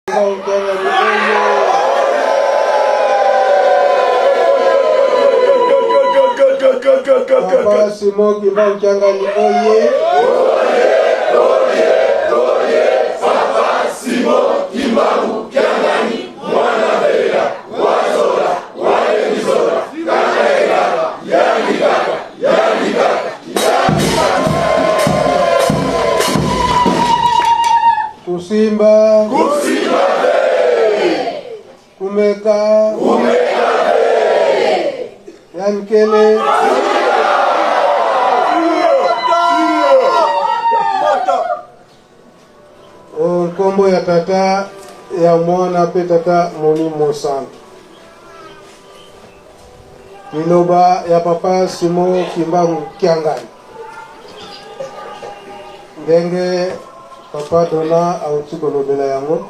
Papa Simon Kimbangu Kiangani oye. Papa Simon Kimbangu Kiangani mwana bela wazola walengizola kakaela yangi kaka yangi kaka yangi kaka. Kusimba. Kusimba te. Kumeka. Kumeka te. Yankele. Nkombo ya Tata, ya Mwana mpe Tata Molimo Santu. Liloba ya Papa Simon Kimbangu Kiangani. Ndenge Papa Dona auti kolobela yango,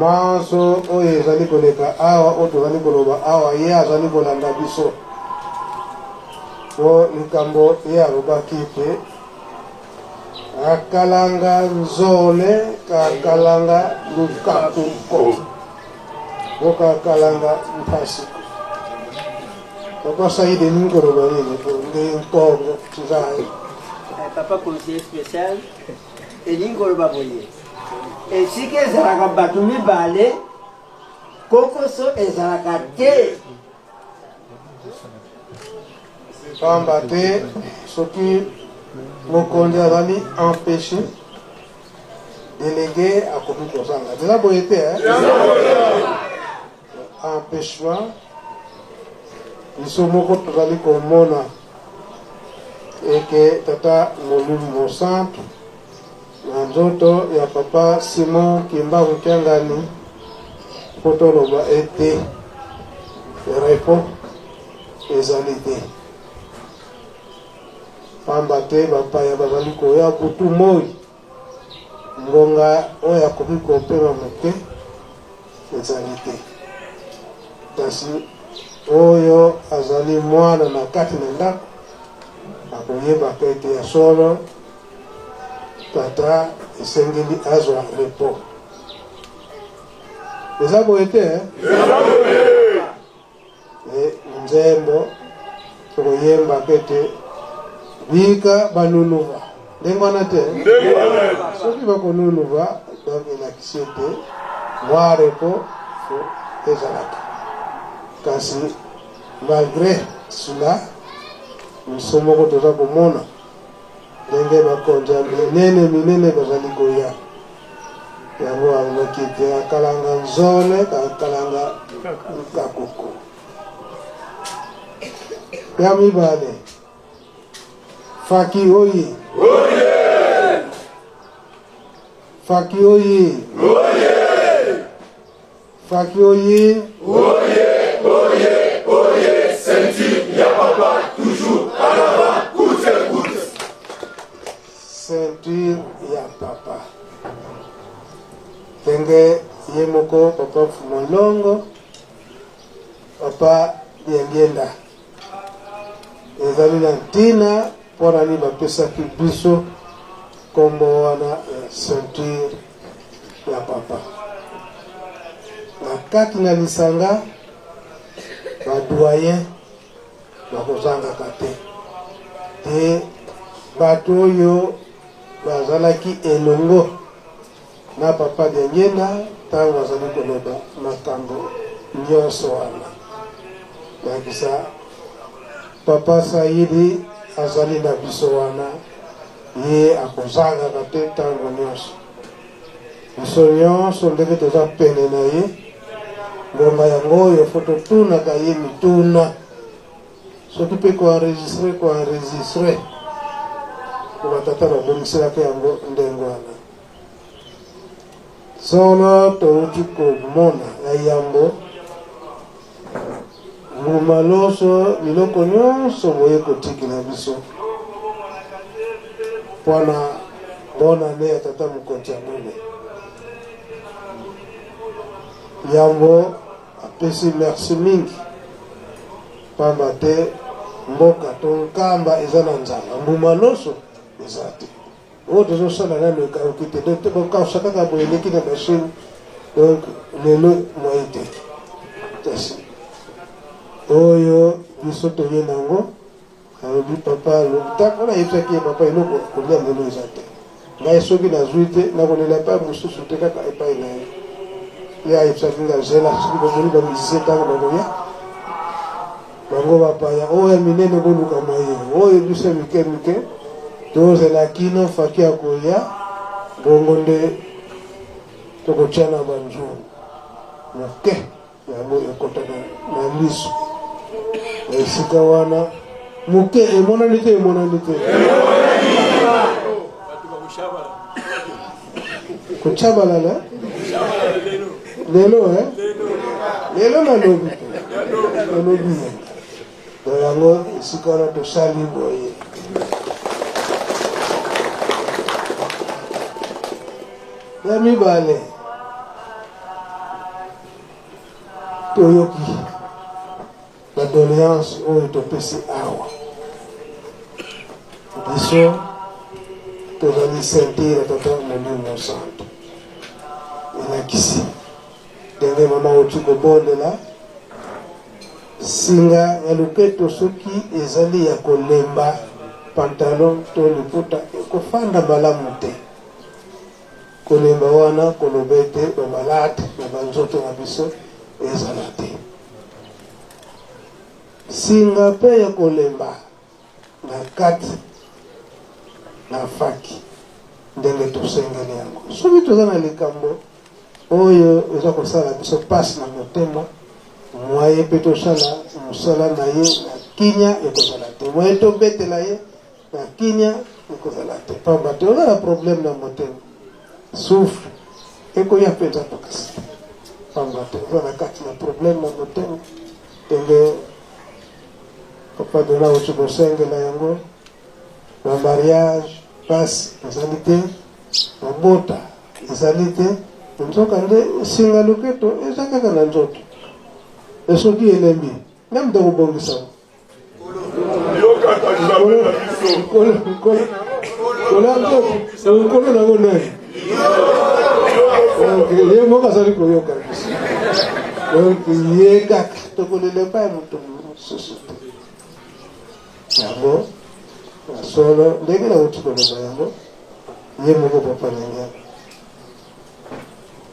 manso oyo ezali koleka awa, oyo tozali koloba awa, ye azali kolanda biso. Po likambo ye alobaki ete akalanga nzole kakalanga lukakuko bokakalanga mpasi Papa Saïd elingi koloba nini po nde nkongo nzai. Papa conseiller spécial elingi koloba boye, esika ezalaka bato mibale kokoso ezalaka te. Pamba te soki mokonzi azali empêche, délégué akoki kozanga. Eza boye te, eh? Empêchement biso moko tozali komona eke Tata Molimo Mosantu na nzoto ya Papa Simon Kimbangu Kiangani mpo toloba ete repos ezali te, pamba te bapaya bazali koya butu moi. Ngonga oyo akoki kopema moke ezali te, kasi oyo azali mwana na kati na ndako akoyebaka ete ya solo tata esengeli azwa repos. Eza boye te, eh? E nzembo tokoyemba mpe te bika banunuva ndenge wana te. Soki bakonunuva, donc elakisi ete mwa repos fo ezalaka. Kasi malgré cela, biso moko toza komona ndenge bakonzi ya minene minene bazali koya. Yango alobaki ete akalanga nzole, akalanga nkakoko. Ya mibale, faki oye. Faki oye. Faki oye. Oye, oye, oye, ceinture ya papa toujours en avant, coûte que coûte. Ceinture ya papa. Ndenge ye moko papa Fumolongo, papa Diangienda. Ezali na ntina mpo na nini bapesaki biso nkombo wana ya ceinture ya papa. Na kati na lisanga, ba doyen bakozangaka te te, bato oyo bazalaki elongo na papa Diangienda ntango azali koloba makambo nyonso wana. Lakisa papa Saidi azali na biso wana, ye akozangaka te ntango nyonso. Biso nyonso ndenge toza pene na ye, ngonga yango oyo fo totunaka ye mituna, soki mpe koenregistre koenregistre, po batata babongiselaka yango ndenge wana. Solo touti komona ya yambo mbuma, loso, biloko nyonso boye kotikela biso mpona bonane ya tata mokonzi ya mone. Yambo apesi merci mingi, pamba te mboka to Nkamba eza na nzala, mbuma loso eza te. Oyo tozosala nano ekauki te, donc tokokausa kaka boye eleki na machine. Donc lelo moyen te. Kasi oyo biso toye nango alobi papa alobi ntango nayebisaki ye papa eloko kolia lelo eza te ngai soki nazwi te nakolela epai mosusu te kaka epai na ye ye ayebisaki nga zela soki bomoni bamusicien ntango bakoya bango bapaya oyo ya minene boluka moye oyo biso ya mike mike tozela kino faki akoya bongo nde tokotya na banzungu moke yango ekota na liso na esika wana moke emonani te emonani te kocabalala lelo eh? lelo nalobi te nalobi ye to yango esika wana tosali boye ya mibale toyoki ba doléance oyo topesi awa biso tozali ceinture ya tata molimo santo elakisi ndenge mama oti kobondela singa ya loketo soki ezali ya kolemba pantalon to liputa ekofanda malamu te Kolemba wana koloba ete ba malade na ba nzoto na biso ezala te. Singa pe ya kolemba na kati na faki ndenge tosengeli yango. Soki toza na likambo oyo eza kosala biso pasi na motema, mwaye pe tosala mosala na ye na kimia ekozala te. Mwaye tobetela ye Na kimia ekozala te pamba te oza na problème na motema souffle ekoya mpenza makasi te pamba te oza na kati na problème na motema ndenge papa dona auti kosengela yango na mariage pasi ezali te mabota ezali te nzoka nde singa loketo eza kaka na nzoto esoki elembi meme tokobongisa Yokaka Nzambe na biso. Nkolo, nkolo, nkolo, nkolo nango nani? Donc, ye moko azali koyoka biso. Donc, ye kaka tokolela epai ya moto mosusu te. Yango na solo ndenge nauti koloba yango, ye moko papa na ngai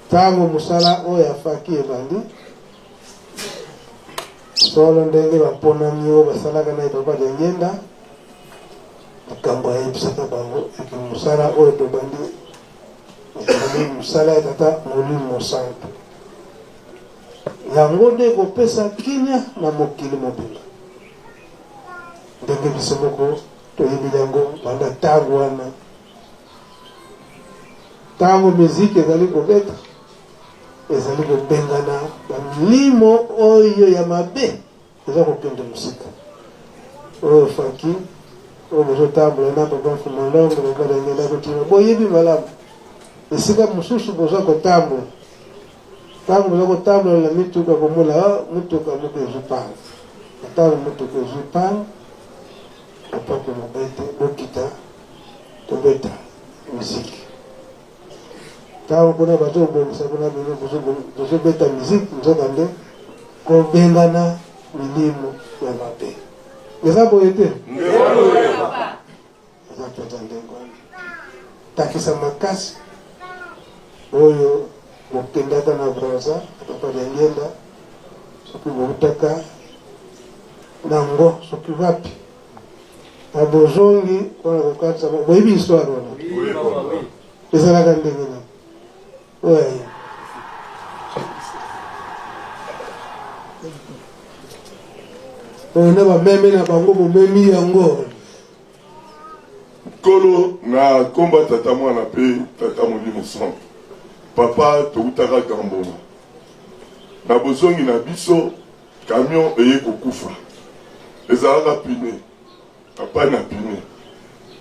ntango mosala oyo afaki ebandi Solo ndenge baponami oyo basalaka na ye Papa Diangienda, likambo ayebisaka bango eke mosala oyo tobandi ezali mosala ya Tata Molimo Santu. Yango nde ekopesa kimia na mokili mobimba. Ndenge biso moko toyebi yango banda ntango wana, ntango miziki ezali kobeta Ezali kobengana ba milimo oyo ya mabe eza kokende mosika. Oyo faki oyo bozotambola na papa Mfumalongo papa Daniel Akotima, boyebi malamu esika mosusu boza kotambola. Ntango boza kotambola na mituka, komona ah, motuka moko ezwi panne. Ntango motuka ezwi panne, papa koloba ete bokita tobeta miziki. Tango kuna bazo bongisa kuna bino bozo beta musique nzoka nde kobengana milimo ya mabe eza boye te eza mpenza ndenge wana takisa makasi oyo bokendaka na braza papa Diangienda soki boutaka na ngo soki wapi na bozongi mpona kokatisa boyebi histoire wana ezalaka ndenge nini oyo ayebi oyo na bameme na bango bomemi yango Nkolo na komba tata mwana mpe tata molimo santu papa towutaka gamboma na bozongi na biso Camion eye kokufa ezalaka pine na panne ya pine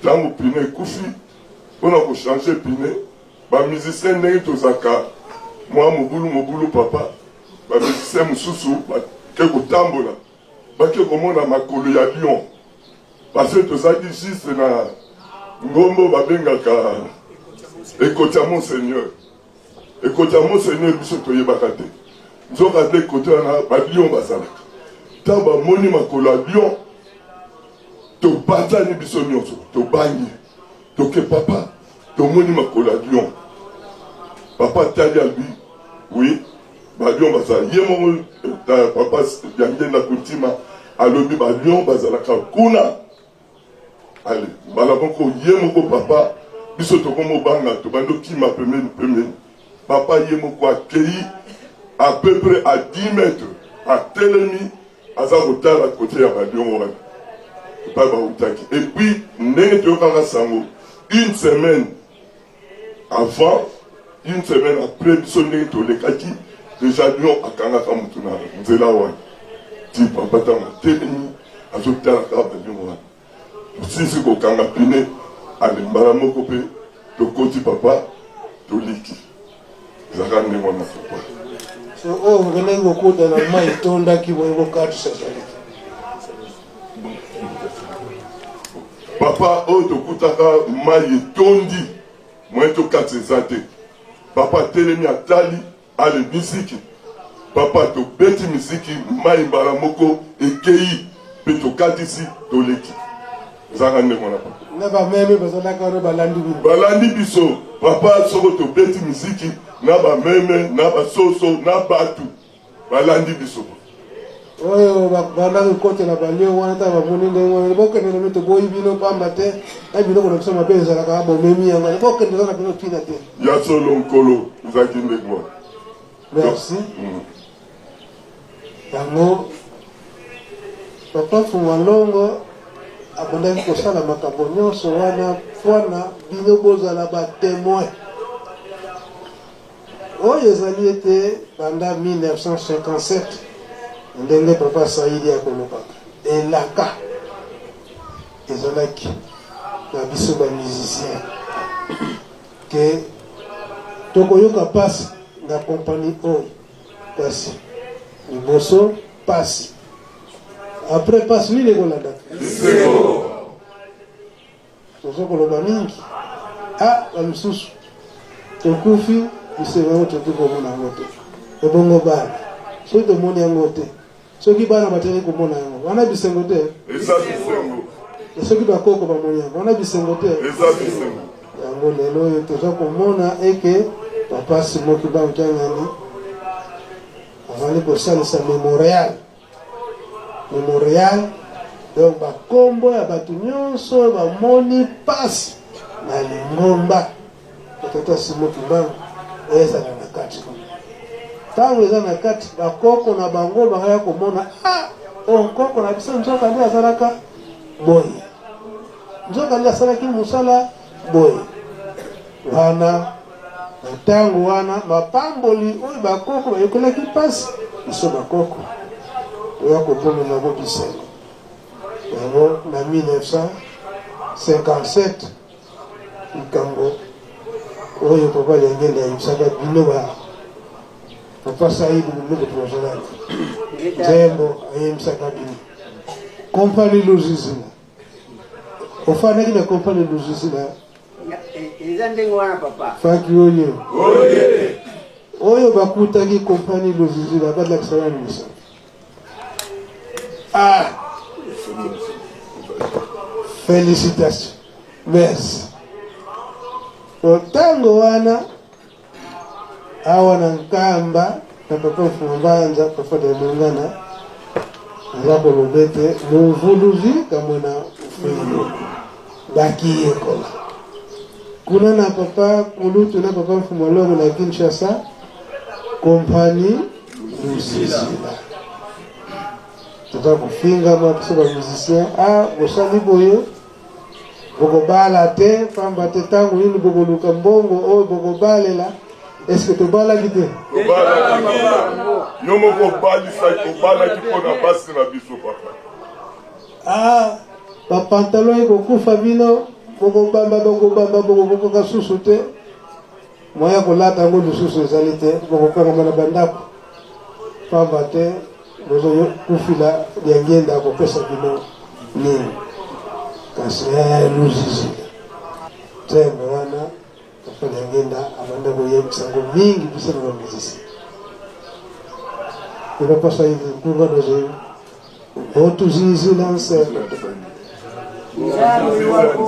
tango pine ekufi pona ko changer pine ba musiciens ndenge tozalaka mwa mobulu mobulu papa ba musiciens mosusu bake kotambola bake komona makolo ya lion parce que tozalaki juste na ngombo babengaka ekoti ya monseigneur. Ekoti ya Monseigneur biso toyebaka te. Nzoka nde kote wana ba lion bazalaka. Ntango bamoni makolo ya lion, topanzani biso nyonso, tobangi. Toke papa, tomoni makolo ya lion. Papa atali alobi, oui, ba lion bazala. Ye moko eh, papa Diangienda Kuntima alobi ba lion bazalaka kuna. Ale, mbala moko ye moko papa, biso tokomobanga, tobandi okima pembeni pembeni. Papa ye moko akei à peu près à 10 mètres, atelemi aza kotala kote ya balion wana epai bautaki. Et puis ndenge toyokaka sango une semaine avant, une semaine après biso ndenge tolekaki deja lion akangaka motu na nzela wana ti papa ntango atelemi azotala kaka balion wana tosilisi kokanga pine ale mbala moko mpe tokoti papa toliki ezalaka ndenge wana papa. So oyo okendaki kokuta na mai etondaki boye kokatisa ezali papa oyo tokutaka mai etondi moyen tokatisa eza te papa atelemi atali ale miziki papa tobeti miziki mai mbala moko ekei mpe tokatisi toleki ezalaka ndenge wana papa na bameme bazalaka wana balandi bino balandi biso papa soko tobeti miziki na bameme na basoso na bato balandi biso. Oyo babandaki kokotela balio wana ntango bamoni ndenge wana, bokende na bino, toboyi bino pamba te na biloko na biso mabe ezalaka, bomemi yango, bokende eza na bino ntina te. Ya solo Nkolo, ezalaki ndenge wana. Merci. Yango papa Mfumualongo abandaki kosala makambo nyonso wana mpo na bino bozala ba temoin. Oyo ezali ete banda 1957, ndenge Papa Saidi akolobaka, elaka ezalaki na biso ba musiciens que tokoyoka pasi na compagnie oyo, kasi liboso pasi, après pasi nini ekolandaka? Esengo. Tozo koloba mingi ah ba misusu tokufi bisengo yango tokoki komona yango te ebongo bana soki tomoni yango te soki bana batali komona yango wana bisengo te eza bisengo soki bakoko bamoni yango wana bisengo te eza bisengo yango lelo oyo toza komona eke papa Simon Kimbangu Kiangani azali kosalisa memorial Memorial donc ba kombo ya bato nyonso oyo bamoni pasi na lingomba ya tata Simon Kimbangu ezala na kati kuna. Ntango eza na kati, bakoko na bango bakaya komona ah, oh, nkoko na biso nzoka nde azalaka boye, nzoka nde asalaki mosala boye. Wana na ntango wana mapamboli oyo bakoko bayekolaki mpasi, biso bakoko toya komonela yango bisengo. Yango na 1957 likambo oyo papa Liangenda ayebisaka bino ba papa Saidi bino bato bazalaki nzembo ayebisaka bino kompani luzizina ofandaki na kompani luzizina Eza ndenge wana papa. Faki oye. Oye. Oyo bakutaki kompani Lozizila balakisa nani misala. Ah. Félicitations. Merci. Ntango wana awa na Nkamba na papa Mfumu Mbanza papa de Mungana aza koloba ete muvuluzi kamwe na mfuilu bakiyekola kuna na papa kulutu na papa Mfumu Longo na Kinshasa kompani Luzizila toza kofingama biso ba musicien ah bosali boye Bokobala te pamba te tango nini bokoluka mbongo oyo bokobalela? Est-ce que tobalaki te? Tobalaki. Yo moko obalisaki, obalaki mpo na basi na biso papa. Ah, ba pantalon ekokufa bino, bokobamba bokobamba bokokoka susu te. Moyen ya kolata yango lisusu ezali te, bokokangama na bandako pamba te bozokufila Diangienda akopesa bino nini? Kasi eh, luzizila nzembo wana Papa Diangienda abanda koyebisa yango mingi biso na bamusicien. Lelo pasa hivi nkunga noze otuzizila nse Nzambi wa Nzambi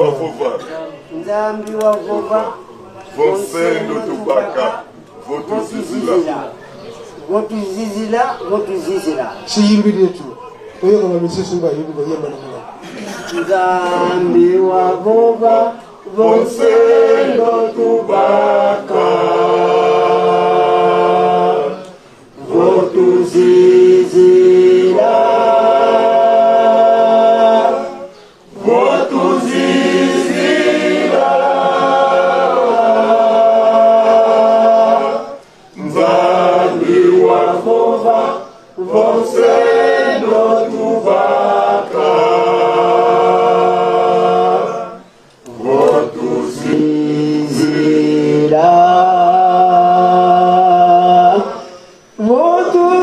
wa vova. Nzambi wa vova. Vonsendo tubaka. Votuzizila. Votuzizila, votuzizila. Siyimbi letu. Toyoka bamisusu bayimbi koyemba na monoko. Nzambi wa vova. Vonsendo tubaka. Votuzizila. Votuzizila. Nzambi wa vova. Vonsendo tubaka. Votuzizila. Votuzizila.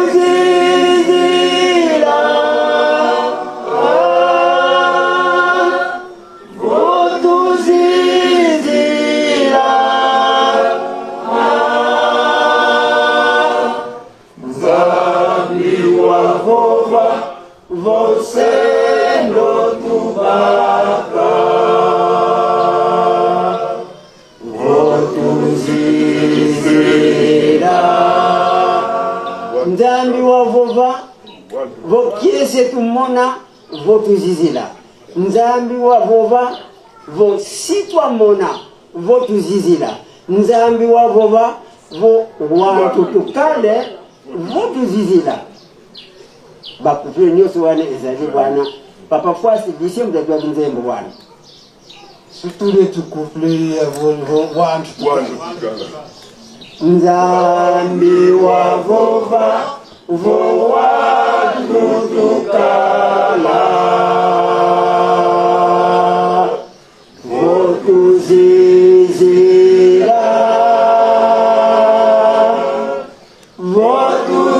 Votuzizila. Nzambi wa vova. Vonsendo tubaka. Votuzizila. Nzambi wa vova vokiese tumona votuzizila. Nzambi wa vova vositwamona votuzizila. Nzambi wa vova vo wantu tukale votuzizila. Bakupile nyonso wana ezali wana papa Fwasi Lucien moto azwaki nzembo wana. Surtout les couplets ya wantu. Wantu tukala. Nzambi wa vova vo wantu tukala votuzizila votuzizila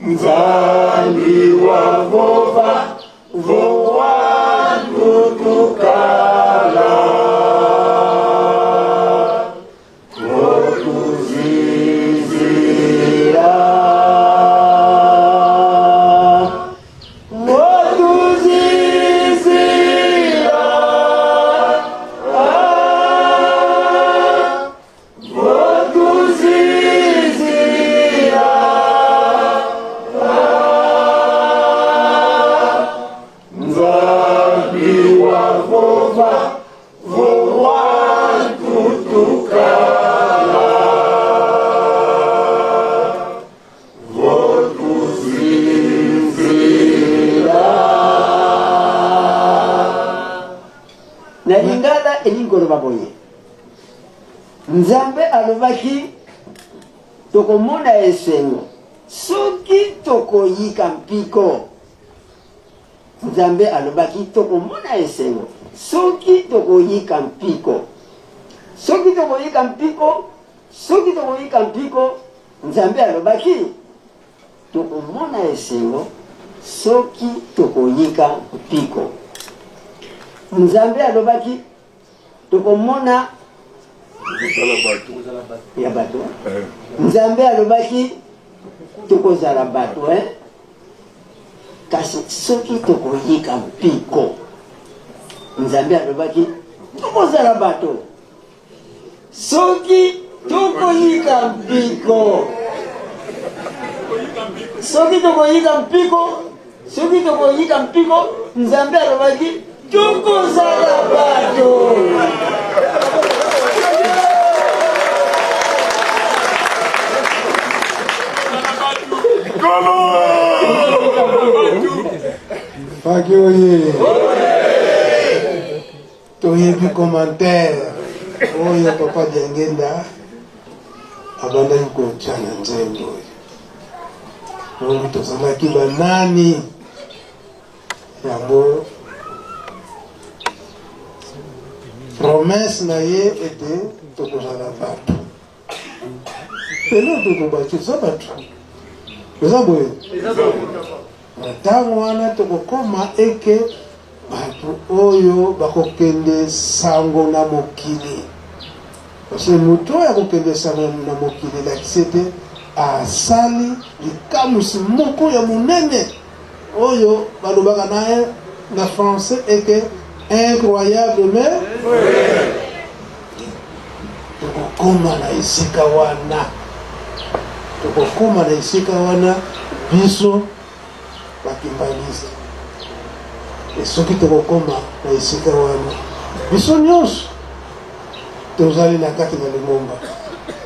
Nzambi wa vova. Vowantu tukala. Votuzizila. Votuzizila. Votuzizila. Nzambi wa vova. Vowantu tukala. Votuzizila. Na lingala elingi koloba boye Nzambe alobaki tokomona esengo soki tokoyika mpiko. Nzambe alobaki tokomona esengo soki tokoyika mpiko. Soki tokoyika mpiko, soki tokoyika mpiko, Nzambe alobaki tokomona esengo soki tokoyika mpiko. Nzambe alobaki tokomona Kozala bato. ya bato. Nzambe alobaki tokozala bato eh? Kasi soki tokoyika mpiko. Nzambe alobaki tokozala bato soki tokoyika mpiko. Soki tokoyika mpiko, soki tokoyika mpiko, Nzambe alobaki tokozala bato. Kolo! Faki oye. Toyebi commentaire oyo papa Diangienda abandaki kotia na nzembo oyo. Donc tozalaki banani yango promesse na ye ete tokozala bato. Lelo tokobaki toza bato. Eza boye. Na ntango wana tokokoma eke bato oyo bakokende sango na mokili. Parce que moto oyo akokende sango na mokili elakisi ete asali likamwisi moko ya monene oyo balobaka na na français eke incroyable mais vrai. Tokokoma na esika wana, tokokoma na esika wana biso bakimbanguiste. E soki tokokoma na esika wana, biso nyonso tozali na kati na lingomba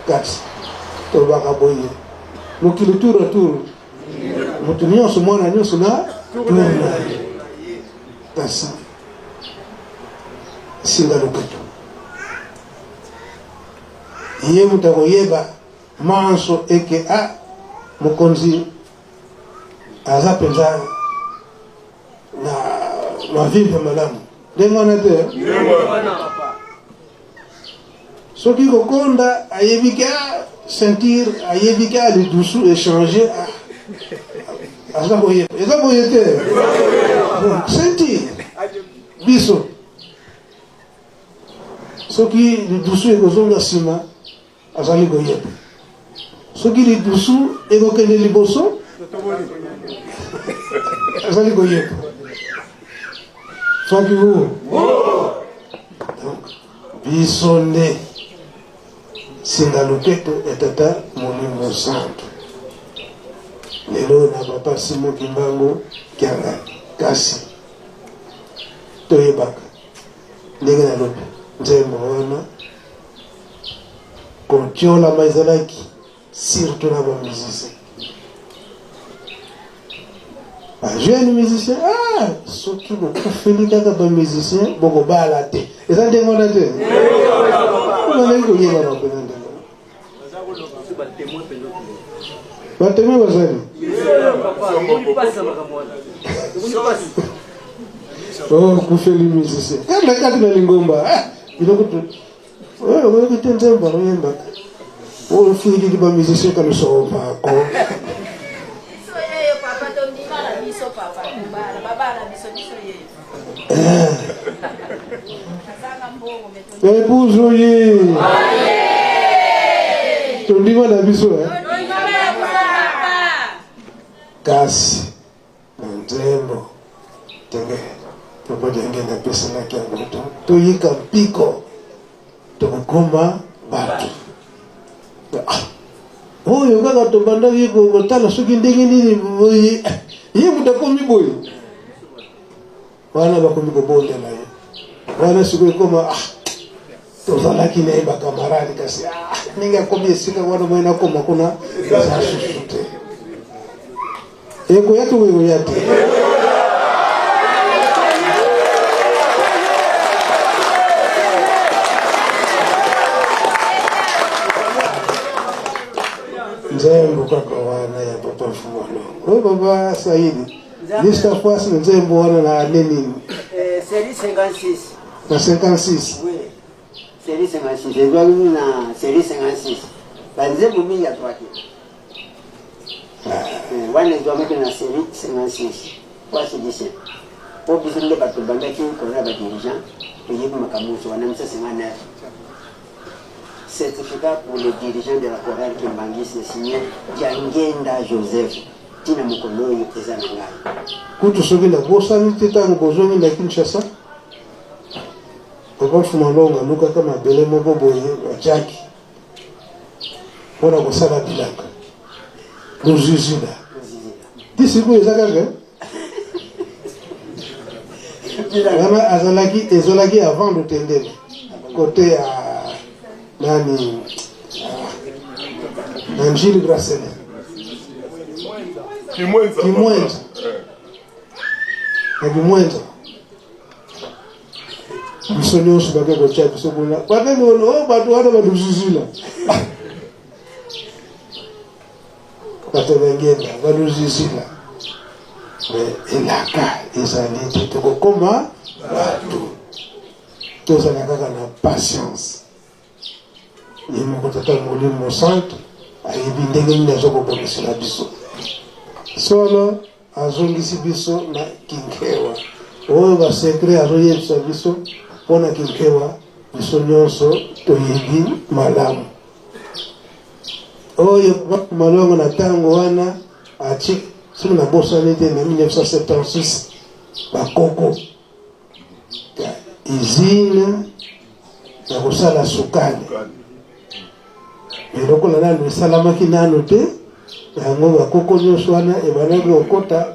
kati tolobaka boye mokili tour a tour, moto nyonso mwana nyonso na tour na ye, kasi singa loketo ye moto akoyeba manso eke a mokonzi aza mpenza na mavivre malamu ndenge wana te. Soki kokonda ayebi ke ceinture, ayebi ke lidusu echange, aza koyeba eza boye te. Ceinture biso soki lidusu ekozonga nsima azali koyeba, soki lidusu ekokende liboso azali koyeba. Soki u donc biso nde singa loketo ya Tata Molimo Santu lelo na Papa Simon Kimbangu Kiangani. Kasi toyebaka ndenge nalobi nzembo wana kotiolama ezalaki surtout na ba musicien, ba jeune musicien. Ah, soki bokufeli kaka ba musicien bokobala te, eza ndenge wana te. Bazali koyebana mpena ndenge batémoin bazali. Oh, kufeli musicien kaka kati na lingomba, ah, biloko oyo oyoki te, nzembo akoyembaka oyo filili ba musicien kalusovako. Biso yeyo papa, tondima na biso papa, kobala babala biso, biso yeyo azanga mbongo me tondima. Épouse oye, tondima na biso eh? Tondima na biso papa. Kasi na nzembo ndenge papa Diangenda apesanaki yango, toyika mpiko, tokokoma bato. Ah, oyo kaka tobandaki kotala soki ndenge nini boye, ye moto akomi boye wana, bakomi kobondela ye wana. Sikoyo ekoma, ah, tozalaki na ye bakamarade, kasi ah, ndenge akomi esika wana, moye nakoma kuna eza susu te. Ekoya to ekoya te? Nzembo kaka wana ya papa Mfumano oyo, papa Saidi Mr. Fasi, nzembo wana na ane nini? Série 56. Na 56? Oui. Série 56. Ezwaki na série 56. Banzembo mingi azwaki. Wana ezwamaki na série 56. Poasi 17. Po biso nde bato bandaki kozala badirigeant, toyebi makambo nyonso wana. 1959. Certificat pour les dirigeants de la chorale Kimbanguiste signé Diangenda Joseph. Ntina mokolo oyo eza na ngai. Kutu soki nabosani te, ntango bozongi na Kinshasa, papa Mfumalonga alukaka mabele moko boye batiaki mpona kosala bilanga lozizila ti sikoyo eza kaka wana. Azalaki, ezalaki avant Lutendele, côté ya nani, na Njili Brasele. Kimwenza. Kimwenza. Na Kimwenza biso nyonso bake kotia biso kuna, batani oyo bato wana baluzizila, bato bangenda baluzizila. Me elaka ezali te, tokokoma bato. Tozala kaka na patience. Ye moko Tata Molimo Santu ayebi ndenge nini aza kobongisela biso solo. azongisi biso na Kinkewa. Oyo ba secret azoyebisa biso mpo na Kinkewa, biso nyonso toyebi malamu. Oyo Malongo na ntango wana atie, soki nabosani te, na 1976 bakoko ya usine ya kosala sukali. Me lokola nanu esalamaki nanu te, yango bakoko nyonso wana ebandaki kokota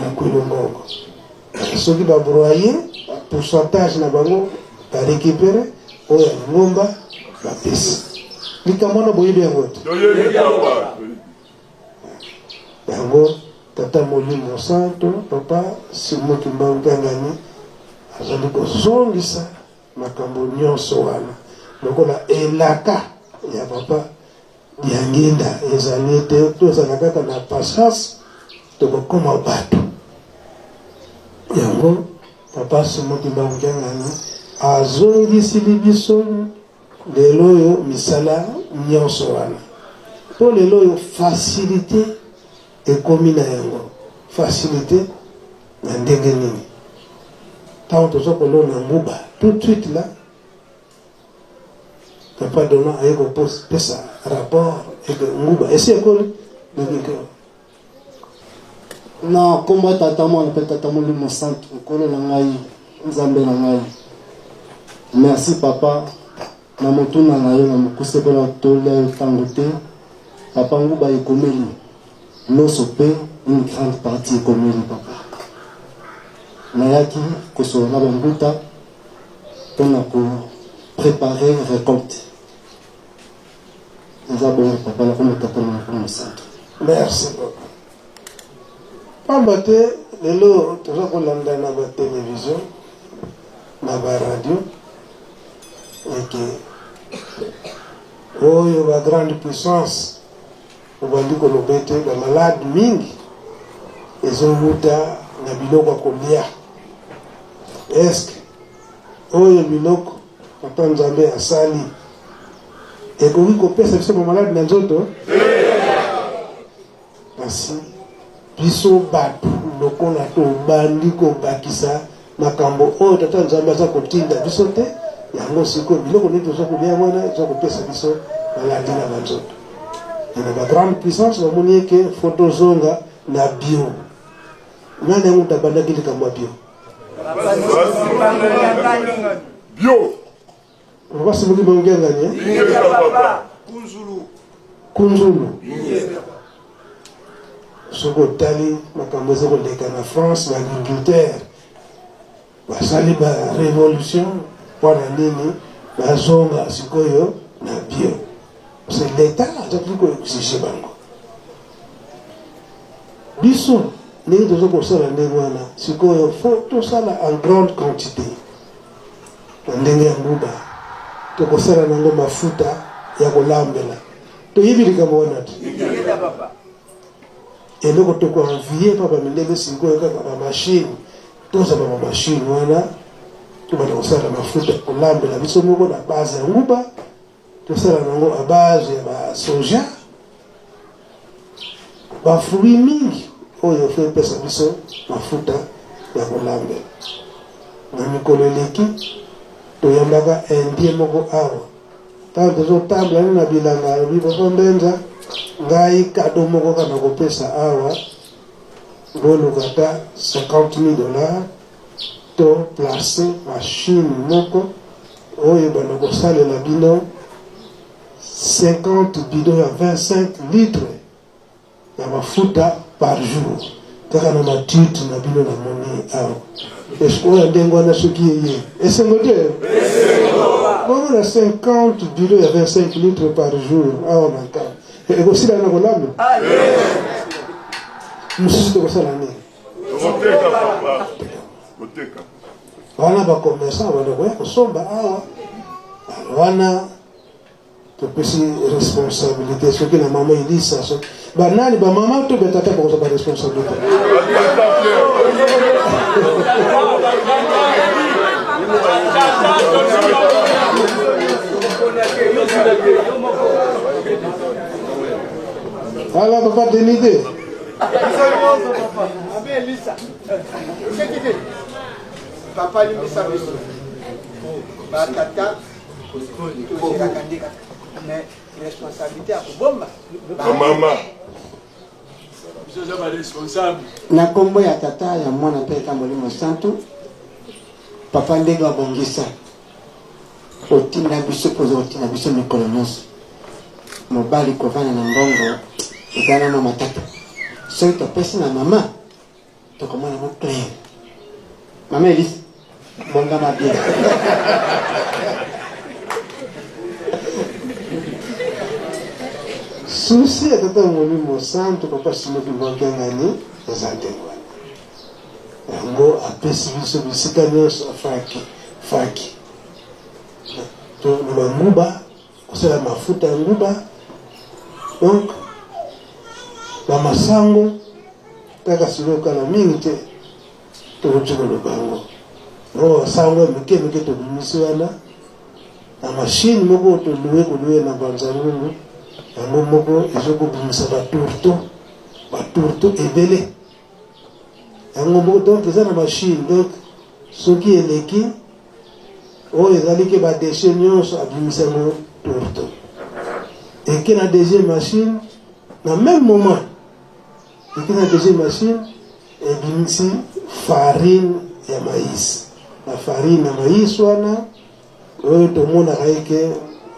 na Kwilungongo. Soki ba broye pourcentage na bango ba récupere oyo ya lingomba bapesi. Likambo wana boyebi yango te? Yango Tata Molimo Santo, Papa Simon Kimbangu Kiangani azali kozongisa makambo nyonso wana lokola elaka ya Papa Diangienda ezali ete tozala kaka na patience, tokokoma bato. Yango Papa Simon Kimbangu Kiangani azongisili biso lelo oyo misala nyonso wana, mpo lelo oyo facilité ekomi na yango. Facilité na ndenge nini? Ntango toza kolona nguba tout de suite là, Papa Dona aye kopesa rapport eke nguba esi ekoli na. Na nkombo ya Tata, Mwana mpe Tata Molimo Santu, Nkolo na ngai, Nzambe na ngai. Merci papa na motuna na yo na mokuse mpona tolia yo ntango te. Papa, nguba ekomeli loso mpe une grande partie ekomeli papa. Nayaki kosolola na bambuta mpona ko préparer récolte. Eza bongo papa, na kombo Tata na Molimo Santu. Merci beaucoup. Pamba te lelo toza kolanda na ba television na ba radio eke oyo ba grande puissance obandi koloba ete ba malade mingi ezowuta na biloko ya kolia. Eske oyo biloko Papa Nzambe asali ekoki kopesa biso bamaladi na nzoto? Kasi biso bato lokola tobandi kobakisa makambo oyo Tata Nzambe aza kotinda biso te, yango sikoyo biloko nini toza kolia wana eza kopesa biso maladi na banzoto. Na ba grande puissance bamoni eke fo tozonga na bio. Nani yango moto abandaki likambo ya bio? Bio. Papa Simon Kimbangu Kiangani. Kunzulu. Soki otali makambo eza koleka na France, ba agriculteur basali ba révolution mpo na nini bazonga sikoyo na bio. C'est l'État azali ko exiger bango. Biso ndenge toza kosala ndenge wana sikoyo faut tosala en grande quantité na ndenge ya nguba, tokosala nango mafuta ya kolambela. Toyebi likambo wana te. Eloko tokoenvie pa bamindele sikoyo kaka bamashine, tozala bamashine wana tobanda kosala mafuta ya kolambela biso moko na base ya nguba, tosala nango a base ya ba soja, ba fruits mingi oyo fo epesa biso mafuta ya kolambela. Na mikolo eleki toyambaka indien moko awa, ntango tozotambola na bilanga, alobi papa Mbenza, ngai kado moko kaka nakopesa awa, boluka ata 50 000 dollars to place machine moko oyo ebanda kosalela bino 50 bidon ya 25 litres ya mafuta par jour kaka na matute na bino na moni awa. Eske oyo ndenge wana soki eye esengo te? Bongo na 50 bidon ya 25 litres par jour awa na nkamba ekosila na kolamba mosusu tokosala nini? Koteka papa. Koteka. Wana ba commerçant banda koya kosomba awa, wana topesi responsabilité soki na mama Elisa, soki banani ba mama to ba tata bakozwa ba responsabilité. Voilà, papa Denis. Elisa. Papa limbisa biso. Batata tozelaka nde kaka mais responsabilité ya kobomba mama biso oza ba responsable. Na nkombo ya Tata, ya Mwana mpe ya Molimo Santu, Papa ndenge wabongisa otinda biso mpo oza kotinda biso mikolo nyonso. Mobali kovanda na mbongo eza na mwa matata, soki topesi na mama tokomona mo clair. Mama Elise, bongama bien. Susi ya Tata Molimo Santu Papa Simon Kimbangu Kiangani eza ndenge wana. Yango apesi biso bisika nyonso afaki faki to na banguba kosala mafuta ya nguba donc bamasango kaka sikoyo kala mingi te tokoki koloba yango yango basango ya mike mike tobimisi wana na mashine moko toluwe koluwe na banzangungu yango moko ezokobimisa batourto batourto ebele yango moko donc eza na mashine donc soki eleki oyo ezali ke badeshe nyonso abimisi yango tourto eke na deuxième machine na même moment eke na deuxième machine ebimisi farine ya maïs na farine ya maïs wana oyo tomonaka eke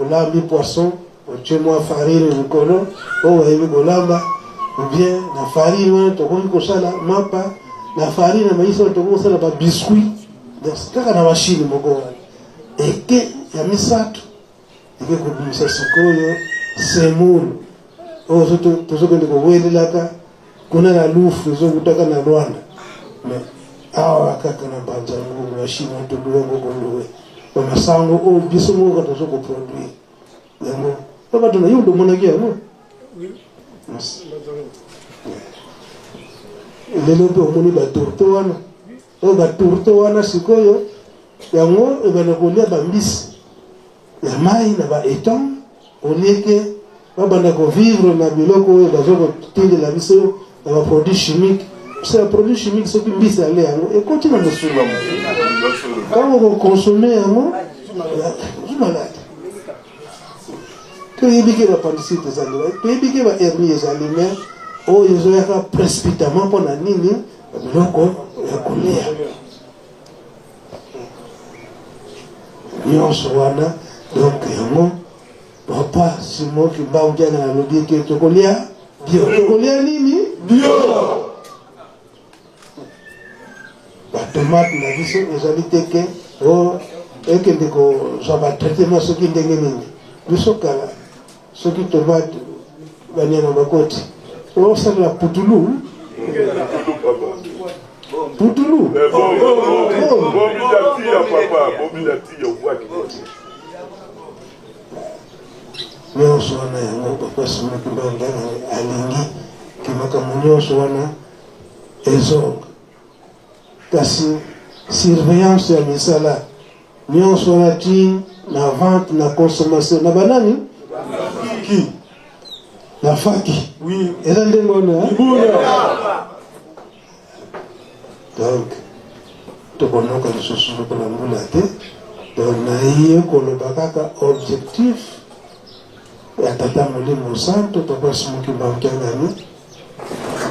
olambi poisson otie mwa farine likolo oyo bayebi kolamba ou bien na farine wana tokoki kosala mapa na farine ya maïs wana tokoki kosala babiscuit kaka na mashine moko wana eke ya misato eke kobimisa sikoyo semoule oyo tozokende kowelelaka kuna na lufu ezokutaka na Rwanda mais awa kaka na mbanza ngungu mashine oyo toluwe yango koluwe bamasango oyo biso moko tozo koproduire yango po bato na yo ndomonaki yango lelo mpe omoni batourte wana oyo batourte wana sikoyo yango ebanda kolia bambisi ya mai na ba etang olieke babanda kovivre na biloko oyo baza kotindela biso na baproduit chimique biso ya produit chimique soki mbisi ale yango ekoti na mosuni ntango okokonsome yango ozwi malade toyebi ke bapandisite ezali toyebi ke bahernie ezali mais oyo ezoyaka précipitamment mpo na nini biloko ya kolia nyonso wana donc yango papa Simon Kimbangu Kiangani alobi ete tokolia bio tokolia nini bio batomate na biso ezali te ke o ekende kozwa batraitement soki ndenge nini biso kala soki tomate banyama bakoti osalela putulu putulu nyonso wana yango papa Simon Kimbangu alingi ke makambo nyonso wana ezonga kasi surveillance ya misala nyonso wana ti na vente na consommation na banani ki na faki eza ndenge wana donc tokonoka lisusu lokola mbula te donc naye koloba kaka objectif ya tata molimo santo papa Simon Kimbangu Kiangani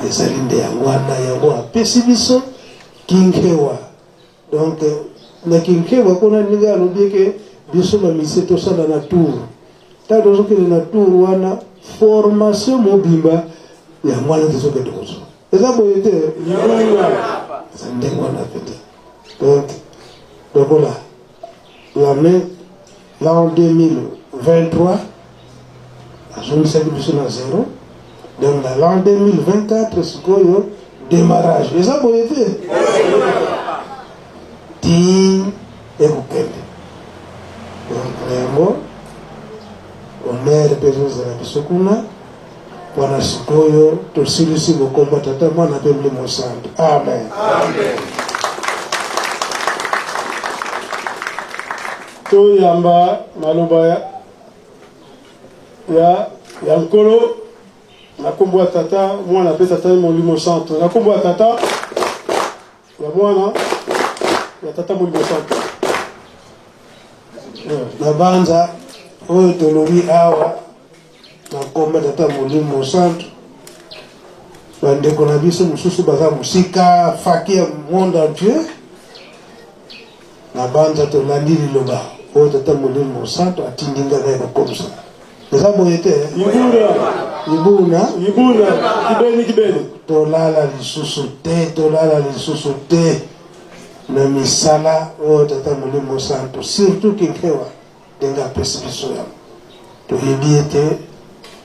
ezali nde yango wana yango apesi biso kinkewa donc na kinkewa kuna ndenge alobi eke biso bamisie tosala na tour ntango tozokende na tour wana formation mobimba yango wana tozokende kozwa eza boye te eza ndenge wana mpenza donc lokola l'année l'an 2023 azongisaki biso na zero donc na l'an 2024 sikoyo démarrage eza boye te ti ekokende donc na yango honneur mpe ezozala biso kuna mpona sikoyo tosilisi bokomba tata mwana mpe molimo santu amen, amen. Toyamba maloba ya, ya, ya Nkolo na nkombo ya Tata, Mwana mpe Tata Molimo Santo. Na nkombo ya Tata. Ya Mwana, ya Tata Molimo Santu. Na banza oyo tolobi awa na nkombo Tata Molimo Santu, bandeko na biso mosusu baza mosika faki ya monde entier. Na banza tolandi liloba oyo Tata Molimo Santu atindi ngai na kokomisa. Eza boye te? Ibuna. Ibuna. Ibuna. Kibeni kibeni. Tolala lisusu te, tolala lisusu te na misala oyo Tata Molimo Santu, surtout Kinkewa, ndenge apesi biso yango. Toyebi ete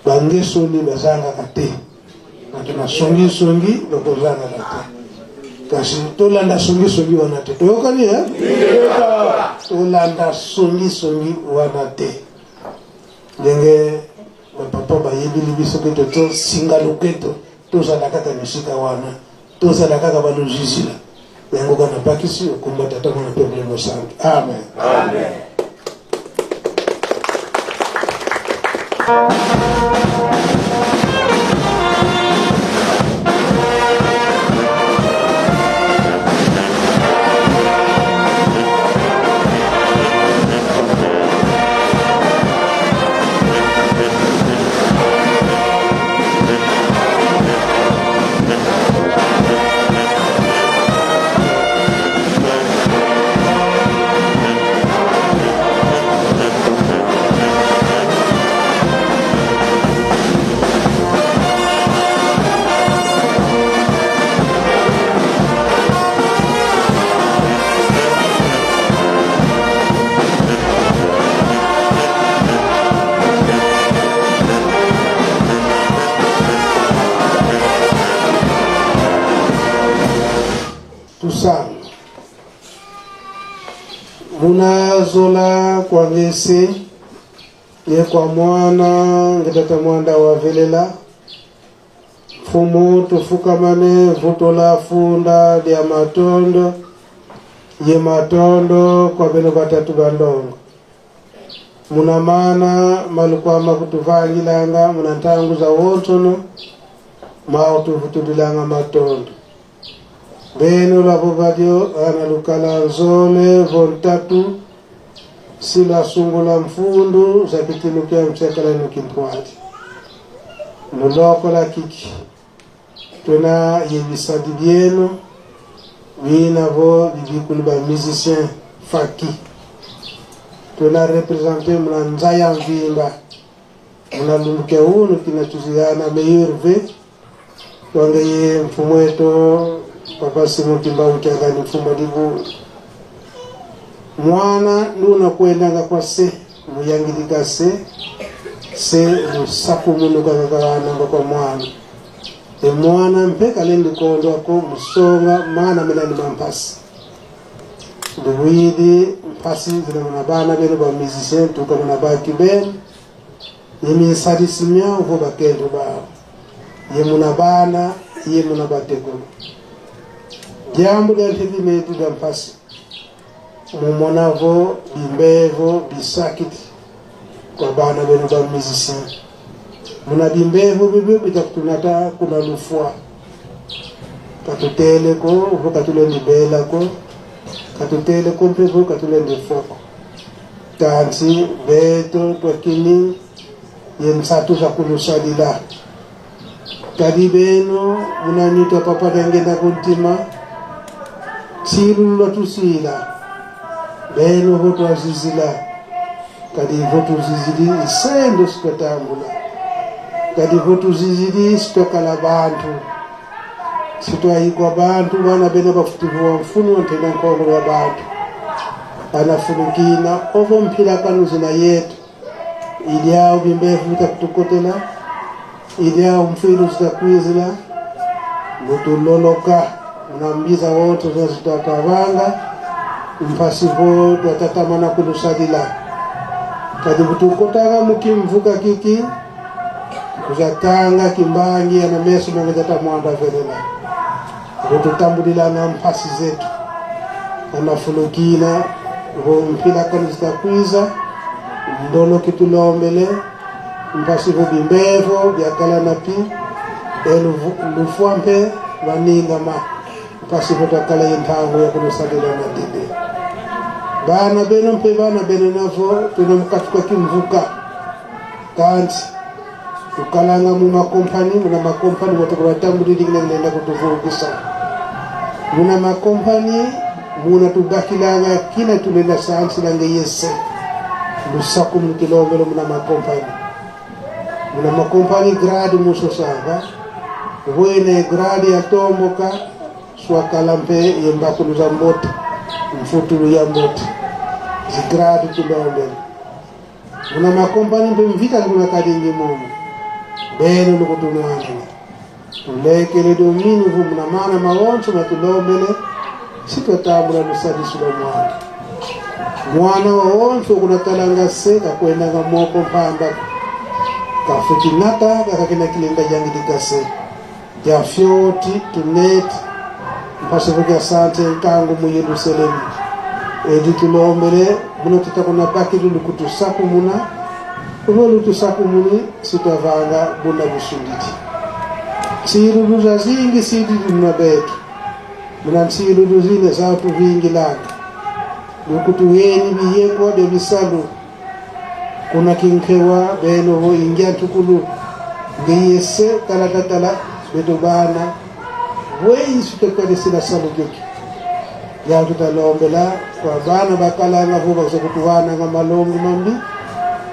bangesoni bazangaka te, bato na songisongi bakozangaka te, kasi tolanda songisongi wana te. Toyokani, eh? Tolanda songisongi wana te. Ndenge bapapa bayebili biso ke totosinga loketo, tozala kaka bisika wana, tozala kaka balozizila yango kaka. Napakisi okomba Tata, Mwana mpe Molimo Santu. Amen, amen. Tusanga munazola kwa ngese ye kwa mwana ngetata mwanda wavelela mfumu tufukamane vutola funda lya matondo ye matondo kwa beno batatu bandongo muna mana malukwama kutuvangilanga muna ntangu za wonsono mao tuvutulilanga matondo beno lwavo valyo ana lukala nzole vontatu sila sungula mfundu za kitinukia msekala nukintwali mulokola kiki tuna yebisadi byenu binavo bibikulu ba musicien faki tuna represente muna nzaya mvimba muna lumbuke unu kina tuziyana meilleur v twange ye mfumu wetu Papa Simon Kimbangu Kiangani mfumu wa mwana nuna kuendanga kwa se muyangilika se se musaku kakakananga kwa mwana e mwana mpeka lendi kondwako musonga mana melani mampasi ndiwidi mpasi zina muna bana benu ba musicien tuka muna baki benu yeminsalisimya uvo bakendo bawo ye muna bana ye muna batekolo jambo lya ntevimetu lya mpasi mumonavo bimbevo bisakiti kwa bana benu ba musicien muna bimbevo bibyo bitakutunata kuna lufwa katuteleko uvo katulendi belako katuteleko mpevo katulendi fwako tansi beto twakini ye msatu za kulusalila kadi beno munanitwa papa dangenda kuntima silulwa tusila beno votwazizila kadi votuzizili isendo sitwatambula kadi votuzizili sitwakala bantu sitwayikwa bantu bana bene bafutivuwa mfunu ntena nkongo lwa bantu anafulukina ovo mphila kanuzina yetu ilyao bimbefu bitakutukotela ilyao mfilu zitakwizila lutuloloka unambiza wote zazitatavanga mpasivo twatatamana kulusalila kadi kutukotanga mukimvuka kiki kuzatanga kimbangi ana meso mangetata mwanda velela kututambulilana mpasi zetu anafulukina mpila kanu zitakwiza ndolo kitulombele mpasivo bimbevo byakala na pi e lufwa mpe vaningama. Mpasi votakala ye ntango ya kunosalela na dede. Bana beno mpe bana beno navo tuna mukatuka kimvuka. Kanti tukalanga mu makompani, muna makompani motokubatambulili nenda kutuvurugisa. Muna makompani muna tubakilanga kina tulenda sansi lange yese. Lusaku mukilombelo muna makompani. Muna makompani grade musosanga. Wene grade ya tomboka swakala mpe yembakulu za mbota mfutulu ya mbota zigrade tulombelo. Muna makompani mpe mvita kuna kadingi mumu. Beno lukutunwanana. Tulekele domini vu muna mana maonso matulombele sitotambula lusadisu lwa mwana. Mwana wa onso kunatalanga se kakwendanga moko mpamba kafutinata kakakina kilinga jangi dikase jafyoti tuneti mpasivuka sante nkangu mu Yerusalemu edi tulombele muno tutakuna bakili lukutusaku muna ulo lutusaku muni sitavanga buna busunditi silulu za zingi sididi muna betu muna nsilulu zine zatu vingi langa lukutuweni biyekwa bya bisalu kuna kinkewa beno ho ingia ntukulu ngeyese talatatala beto bana wei sitokalesela salu kyoki yatutalombela kwa bana bakalanga vo bakusokutuwana nga malongi mambi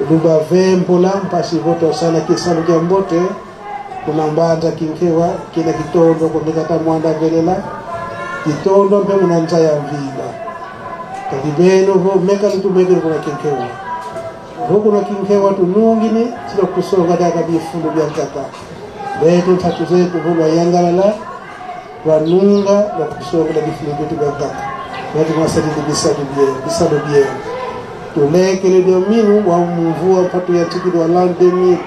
lubavempola mpasi votosala kisalu kya mbote kuna mbanza kinkewa kina kitondo komekata mwanda velela kitondo mpe muna nza ya mvila kati beno vo meka lutumekele kuna kinkewa vo kuna kinkewa tunungini sila kusonga daka bifundu bya ntaka betu ntatu zetu vo lwayangalala lwanunga lwakusongela bifundu byetu bya ntaka betu mwasalili bisadu bye bisadu bye tulekele dominu wa mumvua mpatu ya tikili wa l'an 2024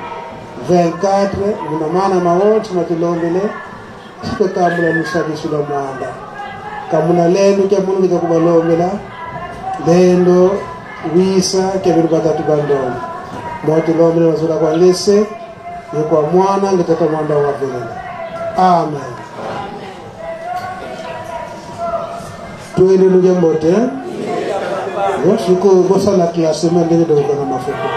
muna mana maonsi matulombele sitotambula musadisu la mwanda kamuna lendo kya munu kita kubalombela lendo wisa kya biru batatu bandomo mwatulombele mazula kwa lese ye kwa mwana ngetata mwanda wa velela. Amen. Tuende luja mbote. Yosuko bosala classement ndenge tokokanga mafuko.